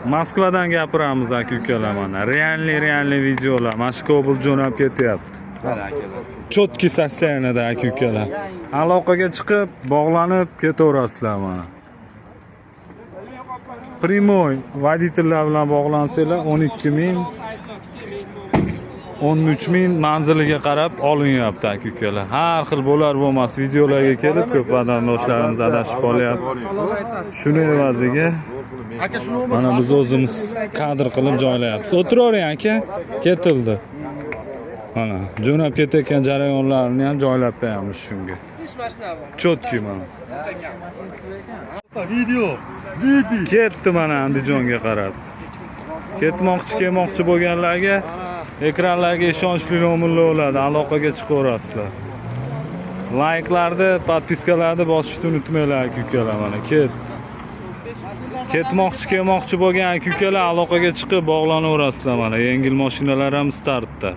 Moskvadan gapiramiz aka ukalar mana. Реальный реальный videolar. Mana shu Cobalt jo'nab ketyapti. Mana akalar. Четкий состояние da aka ukalar. Aloqaga chiqib, bog'lanib ketaverasizlar mana. Прямой водитель lar bilan bog'lansanglar 12 ming, 13 ming manziliga qarab olinyapti aka ukalar. Har xil bo'lar bo'lmas videolarga kelib ko'p vatandoshlarimiz adashib qolyapti. Shuni evaziga Aka, shuni mana biz o'zimiz kadr qilib joylayapmiz. O'tiravering aka, ketildi. Mana jo'nab ketayotgan jarayonlarini ham joylab qo'yamiz shunga. Четкий mana. Video. Video. Ketdi mana Andijonga qarab. Ketmoqchi, kelmoqchi bo'lganlarga ekranlarga ishonchli nomerlar bo'ladi, aloqaga chiqaverasizlar. Layklarni, подписка larni bosishni unutmanglar aka ukalar mana ket. Ketmoqchi, kelmoqchi bo'lgan aka ukalar aloqaga chiqib bog'lanaverasizlar mana. Yengil mashinalar ham startda.